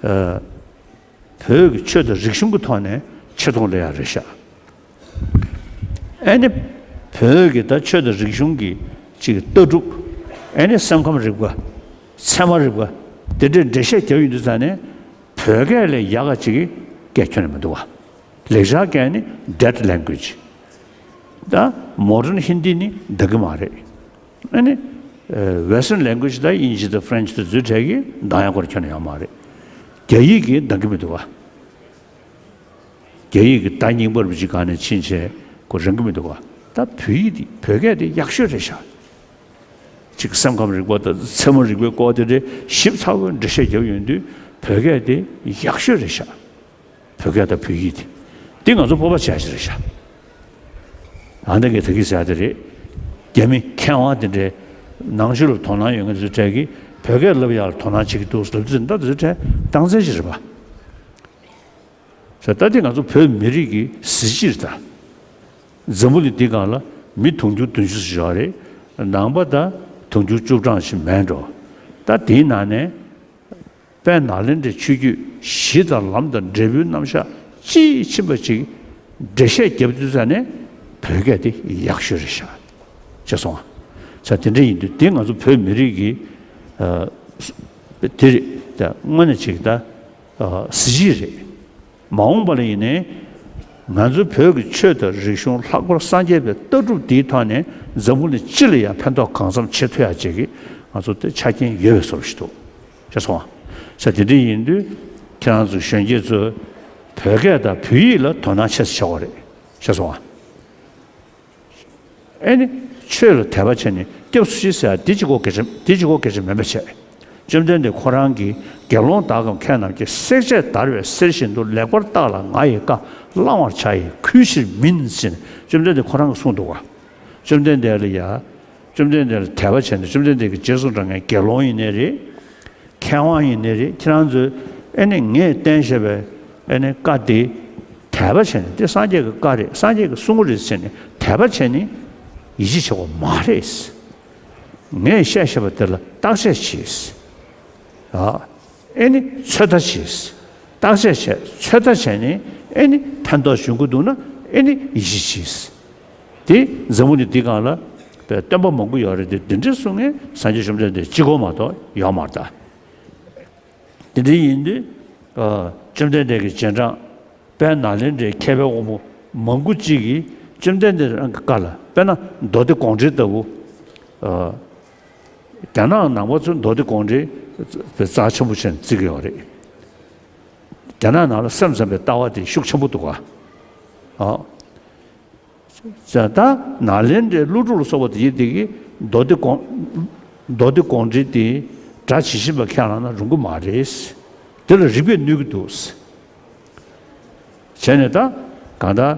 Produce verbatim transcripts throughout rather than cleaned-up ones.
ཨ། བོད་ཀྱི་ཆོས་དང་རིག་གཞུང་གི་ཐོག་ནས་ཆེ་མཐོང་སླེབས་ཡ་རེད་ཤག་ཨ་ནི་བོད་ཀྱི་ད་ཆོས་དང་རིག་གཞུང་གི་ཅིག་ལྟ་གྲུབ། ཨ་ནི་སེམས་ཁམས་རིག་པ། ཚད་མ་རིག་པ། དེ་འདྲའི་འགྲེལ་བཤད་རྒྱབ་ཡོང་དུས་ཙང་ནས་བོད་སྐད་ལས་ཡག་ག་ཅིག་སྐད་ཁྱོན་ནས་མི་འདུག་བ། ལེགས་སྦྱར་སྐད་ནི་dead language། ད་modern Hindi་ནི་འདང་གི་མ་རེད། ཨ་ནི་Western language་ད་དབྱིན་ཇི་དང་French་དང་བཟོ་གྲྭ་གི་འདང་ཡག་སྐོར་ཁྱོན་ནས་ཡོད་མ་རེད། རྒྱ་ཡིག་གི་འདང་གི་མི་འདུག་བ། རྒྱ་ཡིག་གི་ད་རྙིང་པ་རུ་ཅིག་གང་ནས་ཕྱིན་བྱས་ཁོ་རང་གི་མི་འདུག་བ། ད་བོད་ཡིག་འདི་བོད་སྐད་འདི་ཡག་ཤོས་རེད་ཤག་ཅིག་སེམས་ཁམས་རིག་པ་དང་ཚད་མ་རིག་པའི་སྐོར་དེ་འདྲའི་ཞིབ་ཚགས་པོའི་འགྲེལ་བཤད་རྒྱབ་ཡོང་དུས་བོད་སྐད་དེ་ཡག་ཤོས་རེད་ཤག་བོད་སྐད་དང་བོད་ཡིག་དེ། འདི་ང་ཚོ་སྤོབས་པ་བྱ་ཞིག་རེད་ཤག་ཨ་འདི་གའི་ད་གི་ཟེར་དེ་རེད། རྒྱ་མི་མཁས་དབང་དེ་འདྲའི་ནང་ཆོས་ལ་དོ་སྣང་ཡོད་མཁན་དེ་ཚོའི་གྲས་ཀྱིས་བོད་སྐད་བསླབ་ཡག་ལ་དོ་སྣང་བྱེད་ཀྱི་འདུག་ལབ་དུས་ད་དེ་ཚོའི་གྲས་རྟགས་མཚན་ཞིག་རེད་པ། ད་ལྟ་དེ་ང་ཚོ་བོད་མི་རིགས་ཀྱི་གཟི་བརྗིད་རེད་ད། འཛམ་བུ་གླིང་འདི་སྒང་ལ་མི་དུང་ཕྱུར་བདུན་ཅུ་ཙམ་ཡོད་རེད། ནང་པ་ད་དུང་ཕྱུར་བཅུ་གྲངས་ཤིག་མེད་འགྲོ། ད་དེའི་ནང་ནས་དཔལ་ནཱ་ལེནྡྲའི་ཆོས་བརྒྱུད་གཞི་དང་ལམ་དང་འབྲས་བུའི་རྣམ་གཞག་དཔྱིས་ཕྱིན་པ་ཅིག་འགྲེལ་བཤད་རྒྱབ་དུས་ཙང་ནས་བོད་སྐད་དེ་ཡག་ཤོས་རེད་ཤག་ཅེས་གསུངས་པ། ས་དེ་འདྲ་ཡིན་དུས་དེ་ང་ཚོ་བོད་མི་རིགས་ཀྱི་ཨ་དེ་རེད་ད། དངོས་གནས་ཅིག་ད་ཨ་གཟི་བརྗིད་རེད། མ་འོངས་པ་ལ་ཡིན་ནའི་ང་ཚོའི་བོད་ཀྱི་ཆོས་དང་རིག་གཞུང་ལྷག་པར་སངས་རྒྱས་པའི་ལྟ་གྲུབ་འདིའི་ཐོག་ནས་འཛམ་བུ་གླིང་སྤྱི་ལ་ཡང་ཕན་ཐོགས་གང་འཚམ་བྱེད་ཐུབ་ཡག་ཅིག་གི་ང་ཚོ་དེ་ཆ་རྐྱེན་ཡོད་པའི་བཟོ་འདྲ་ཞིག་འདུག་ཅེས་གསུངས་པ། ས་དེ་འདྲ་ཡིན་དུས་ཁྱེད་རང་ཚོ་གཞོན་སྐྱེས་ཚོས་བོད་སྐད་དང་བོད་ཡིག་ལ་དོ་སྣང་ཆེ་ཙམ་བྱེད་དགོས་རེད་ཅེས་གསུངས་པ། ཨེ་ནི། ཆོས་ལ་དད་པ་བྱས་ནས་སྐྱབས་སུ་མཆི་ཟེར་ཡ་འདི་གཅིག་པོ་སྐད་ཆ་འདི་གཅིག་པོ་སྐད་ཆ་མིན་པ་བྱས། བཅོམ་ལྡན་འདས་ཁོ་རང་གིས་དགེ་སློང་དག་གམ་མཁས་རྣམས་ཀྱིས། བསྲེག་བཅད་བརྡར་བའི་གསེར་བཞིན་དུ། ལེགས་པར་བརྟགས་ལ་ང་ཡི་བཀའ། བླང་བར་བྱ་ཡི་གུས་ཕྱིར་མིན་ཟེར་ནས་བཅོམ་ལྡན་འདས་ཁོ་རང་གིས་གསུངས་འདུག་ག་བཅོམ་ལྡན་འདས་ལ་ཡ། བཅོམ་ལྡན་འདས་ལ་དད་པ་བྱས་ནས་བཅོམ་ལྡན་འདས་ཀྱིས་རྗེས་སུ་འབྲང་མཁན་དགེ་སློང་ཡིན་ནའི་རེད། མཁས་དབང་ཡིན་ནའི་རེད། ཁྱེད་རང་ཚོས་ཨེ་ནི་ངས་བསྟན་བཞག་པའི་ཨེ་ནི་བཀའ་དེ་དད་པ་བྱས་ནས་དེ་སངས་རྒྱས་ཀྱི་བཀའ་རེད། སངས་རྒྱས་ཀྱིས་གསུང་གི་རེད་ཟེར་ནས་དད་པ་བྱས་ནས་ཡིད་ཆེས་བྱེད་དགོས་མ་རེད། ངས་བཤད་བཞག་པ་དེ་ལ་བརྟག་དཔྱད་བྱས། ཨ་ཨེ་ནི་ཚོད་ལྟ་བྱས། བརྟག་དཔྱད་བྱས་ཚོད་ལྟ་བྱས་ནས་ཨེ་ནི་ཕན་ཐོགས་འབྱུང་གི་འདུག་ན་ཨེ་ནི་ཡིད་ཆེས་བྱས། དེ་འཛམ་བུ་གླིང་འདི་སྒང་ལ་སྟོན་པ་མང་པོ་ཡོད་རེད་དེ། འདི་འདྲ་གསུང་མཁན་སངས་རྒྱས་བཅོམ་ལྡན་འདས་གཅིག་པོ་མ་གཏོགས་ཡོད་མ་རེད་ད། དེ་འདྲ་ཡིན་དུས་ཨ་བཅོམ་ལྡན་འདས་ཀྱི་རྗེས་འབྲང་དཔལ་ནཱ་ལེནྡྲའི་མཁས་པའི་དབང་པོ་མང་པོ་གཅིག་གིས་བཅོམ་ལྡན་འདས་རང་གི་བཀའ་ལ། དཔེར་ན་མདོ་སྡེ་དགོངས་འགྲེལ་ལྟ་བུ། ཨ་རྒྱ་ནག་ནང་པ་ཚོས་མདོ་སྡེ་དགོངས་འགྲེལ་དཔེ་རྩ་ཆེན་པོ་བྱས་ནས་བརྩི་གི་ཡོད་རེད། རྒྱ་ནག་ནང་ལ་སེམས་ཙམ་པའི་ལྟ་བ་དེ་ཤུགས་ཆེན་པོ་འདུག་ག་ཨ། ད་ནཱ་ལེནྡྲའི་ཀླུ་སྒྲུབ་ལ་སོགས་པ་དེ་ཡིན་དེ་གིས་མདོ་སྡེ་དགོངས། མདོ་སྡེ་དགོངས་འགྲེལ་དེ་སྒྲ་ཇི་བཞིན་པ་ཁས་བླངས་ན་རུང་གི་མ་རེད། དེ་ལ་རིགས་པས་གནོད་ཀྱི་འདུག་བྱས་ནས་ད་གང་ལྟར་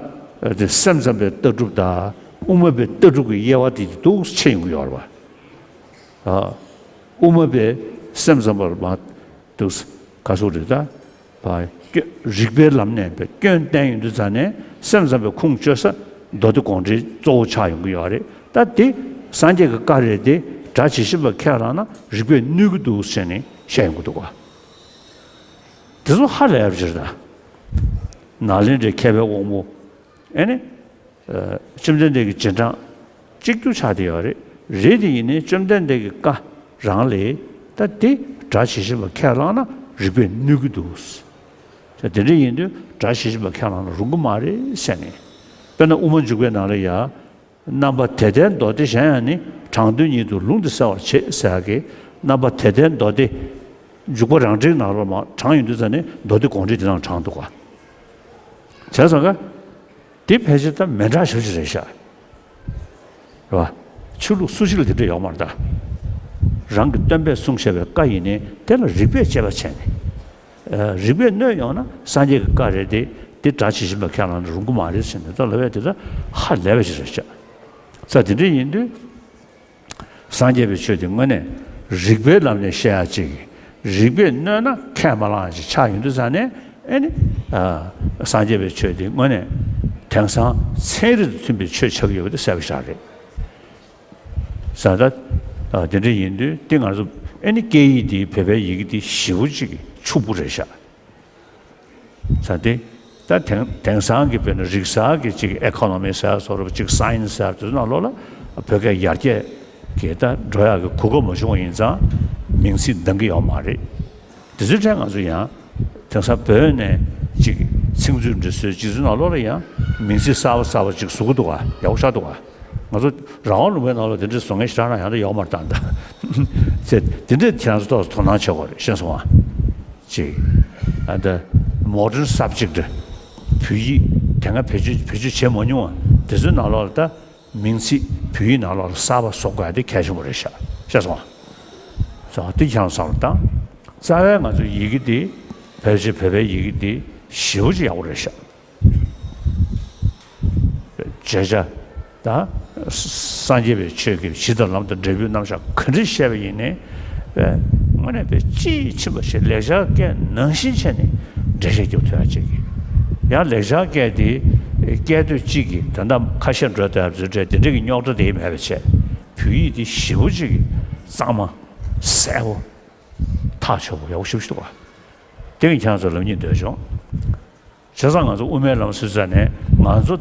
དེ་སེམས་ཙམ་པའི་ལྟ་གྲུབ་དང་དབུ་མ་པའི་ལྟ་གྲུབ་ཀྱི་དབྱེ་བ་དེ་འདུག་ཕྱེ་ཡོང་གི་ཡོད་རེད་པ། ཨ། དབུ་མ་པའི་སེམས་ཙམ་པར་མ་འདུག་ག་སོགས་རེད་ད། བ། སྐྱོན། རིགས་པའི་ལམ་ནས་པའི་སྐྱོན་བསྟན་ཡོང་དུས་ཙང་ནས་སེམས་ཙམ་པའི་ཁུངས་བཅོལ་ས་མདོ་སྡེ་དགོངས་འགྲེལ་གཙོ་བོ་ཆགས་ཡོང་གི་ཡོད་རེད། ད་དེ་སངས་རྒྱས་ཀྱི་བཀའ་རེད་དེ་སྒྲ་ཇི་བཞིན་པ་ཁས་བླངས་ན་རིགས་པས་གནོད་ཀྱི་འདུག་ཟེར་ནས་བཤད་ཡོང་གི་འདུག་ག་དེ་ཚོ་ཧ་ལས་པ་ཅིག་རེད་ད། ནཱ་ལེནྡྲའི་མཁས་པའི་དབང་པོ། ཨེ་ནི། ཨ་བཅོམ་ལྡན་འདས་ཀྱི་རྗེས་འབྲང་གཅིག་གྱུར་ཆགས་བསྡད་ཡོད་རེད། རེད་དེ་ཡིན་ནའི་བཅོམ་ལྡན་འདས་ཀྱི་བཀའ་རང་ལས་ད་དེ་སྒྲ་ཇི་བཞིན་པ་ཁས་བླངས་ན་རིགས་པས་གནོད་ཀྱི་འདུག་ད་དེ་འདྲ་ཡིན་དུས་སྒྲ་ཇི་བཞིན་པ་ཁས་བླངས་ན་རུང་གི་མ་རེད་ཟེར་ནས། དཔེར་ན་དབུ་མ་འཇུག་པའི་ནང་ལ་ཡ། རྣམ་པ་དེ་ལྟའི་མདོ་སྡེ་གཞན་ཡང་ནི། དྲང་དོན་ཉིད་དུ་ལུང་འདི་གསལ་བར་བྱེད་ཟེར་ཡག་གི་རྣམ་པ་དེ་ལྟའི་མདོ་སྡེ། འཇུག་པ་རང་འགྲེལ་ནང་ལ་མ་དྲངས་ཡོང་དུས་ཙ་ནས་མདོ་སྡེ་དགོངས་འགྲེལ་དེ་ནང་དྲངས་འདུག་ག་བྱས་ཙང་ཀ་འདི་ཕལ་ཆེར་ད་མི་འདྲ་ཞེ་པོ་ཅིག་རེད་ཤག་རེད་བ། ཆོས་ལུགས་སུ་ཞིག་ལ་དེ་འདྲ་ཡོད་མ་རེད་ད། རང་གི་སྟོན་པས་གསུངས་བཞག་པའི་བཀའ་ཡིན་ནའི་དེ་ལ་རིགས་པས་དཔྱད་པ་བྱས་ནས། ཨ་རིགས་པས་གནོད་ཡོང་ན་སངས་རྒྱས་ཀྱི་བཀའ་རེད་དེ། དེ་སྒྲ་ཇི་བཞིན་པ་ཁས་བླངས་ན་རུང་གི་མ་རེད་ཟེར་ནས་ད་ལབ་ཡ་དེ་ད་ཧ་ལས་པ་ཞིག་རེད་ཤག་ས་དེ་འདྲ་ཡིན་དུས། སངས་རྒྱས་པའི་ཆོས་དེ་དངོས་གནས་རིགས་པའི་ལམ་ནས་བཤད་ཡ་ཅིག་རིགས་པས་གནོད་ན་ཁས་མ་བླངས་ཅིག་ཆགས་ཡོང་དུས་ཙང་ནས་ཨེ་ནི། ཨ་སངས་རྒྱས་པའི་ཆོས་དེ་དངོས་གནས་དེང་སང་ཚན་རིག་དང་མཐུན་པའི་ཆོས་ཆགས་ཀྱི་ཡོད་པ་དེ་གསལ་པོ་ཞིག་རེད། ས་ད། ཨ་དེ་འདྲ་ཡིན་དུས་དེ་ང་ཚོ་ཨེ་ནི་སྐད་ཡིག་དེ་བོད་པའི་ཡི་གེ་དེ་ཞེ་པོ་ཅིག་ ཕྱུག་པོ་རེད་ཤག་ས་དེ། ད་དེང་དེང་སང་གི་དཔེར་ན་རིག་གསར་གྱི་ཅིག་ཨེ་ཁོ་ནོ་མི་ཟེར་བཟོ་འདྲ་ཅིག་སའེན་སི་ཟེར་དེ་ཚོ་ནང་ལོགས་ལ་བོད་སྐད་ཡར་རྒྱས་ཀྱི་ད་འགྲོ་ཡག་གི་གོ་སྐབས་མ་བྱུང་བ་ཡིན་ཙང་མིང་ཚིག་འདང་གི་ཡོད་མ་རེད། དེ་ཚོའི་གྲས་ང་ཚོ་ཡང་དེང་སང་བོད་ནས་ཅིག་ཚིག་མཛོད་འདྲ་བཟོས་ཅིག་ཚོའི་ནང་ལོགས་ལ་ཡང་མིང་ཚིག་གསར་པ་གསར་པ་ཅིག་བཟོ་གི་འདུག་ག་ཡག་པོ་ཆགས་འདུག་ག་ང་ཚོ་རང་དབང་ལུང་པའི་ནང་ལ་དེ་འདྲ་བཟོ་མཁན་ཞེ་དྲག་ན་ཡང་ད་ཡོག་མར་བཏང་ད། ཚེ་དེ་འདྲས་ཁྱེད་རང་ཚོ་ཏོག་ཙམ་དོ་སྣང་བྱེད་དགོས་རེད། ཤེས་སོང་ཨ། ཅིག་ཨ་ད་མོ་ཌརན་སབ་ཇེག་ཊི་བོད་ཡིག་དེ་སྔ་བེད་སྤྱོད་བེད་སྤྱོད་བྱེད་མ་མྱོང་བ་དེ་ཚོའི་ནང་ལོགས་ལ་ད་མིང་ཚིག་བོད་ཡིག་ནང་ལོགས་ལ་གསར་པ་བཟོ་དགོས་ཡ་དེ་གལ་ཆེན་པོ་རེད་ཤག་ཤེས་སོང་ཨ། སོ་དེ་ཁྱེད་རང་ཚོ་བསམ་བློ་བཏང་། རྩ་བའི་ང་ཚོ་ཡི་གེ་འདི་བེད་སྤྱོད་བོད་པའི་ཡི་གེ་འདི་ཞེ་པོ་ཅིག་ཡག་པོ་རེད་ཤག་བརྗོད་བྱ་དང་སངས་རྒྱས་པའི་ཆོས་ཀྱི་གཞི་དང་ལམ་དང་འབྲས་བུའི་རྣམ་གཞག་ག་འདྲ་བཤད་པ་ཡིན་ནའི་དངོས་གནས་དཔེ་དཔྱིས་ཕྱིན་པ་ཞིག་ལེགས་སྦྱར་སྐད་ནང་བཞིན་བྱས་ནས་འགྲེལ་བཤད་རྒྱབ་ཐུབ་ཡ་བྱེད་ཀྱི། ཡང་ལེགས་སྦྱར་སྐད་དེ་སྐད་དོད་གཅིག་གིས་ད་ལྟ་ཁ་ཤས་འགྲོ་བསྡད་པ་ཚོའི་གྲས་དེ་འདྲ་གི་རྙོག་དྲ་དེ་མེད་པ་བྱས། བོད་ཡིག་དེ་ཞེ་པོ་ཅིག་གི་གཙང་མ་གསལ་པོ་ཐག་ཆོད་པོ་ཡག་པོ་ཞེ་པོ་ཞིག་འདུག་ག་དེ་གི་ཁྱེད་རང་ཚོ་ལབ་སྙིང་འདོད་བྱུང་། བྱས་ཙང་ང་ཚོ་དབུ་མའི་ལམ་ཟེར་ཙང་ནས་ང་ཚོ་